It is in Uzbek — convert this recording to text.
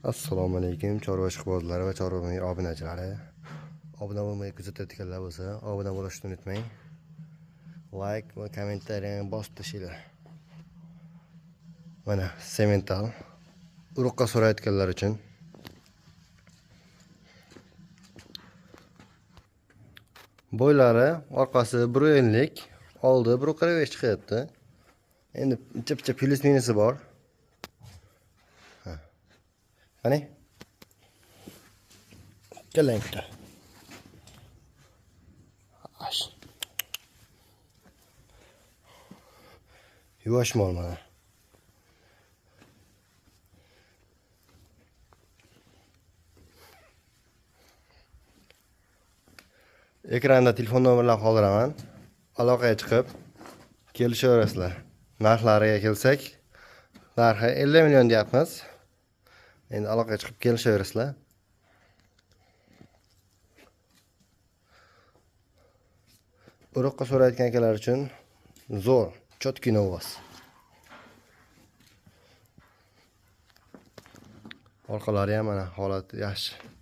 Assalomu alaykum chorva ishqibozlari va chorva obunachilari. Obuna bo'lmay kuzatayotganlar bo'lsa, obuna bo'lishni unutmang. Like va kommentariyani bosib tashlanglar. Mana semental urug'qa so'rayotganlar uchun. Bo'ylari orqasi 1.50, oldi 1.45 chiqyapti. Endi picha-picha plyus minusi bor. Qani? Keling bitta. Ash. Yuvosh mol mana. Ekranda telefon nomerlarini qoldiraman. Aloqaga chiqib kelishaverasizlar. Narxlariga kelsak, narxi 50 million deyapmiz. Endi aloqaga chiqib kelishaverasizlar. Urug'qa so'rayotgan akalar uchun zo'r, chotki novvos. Orqalari ham mana holati yaxshi.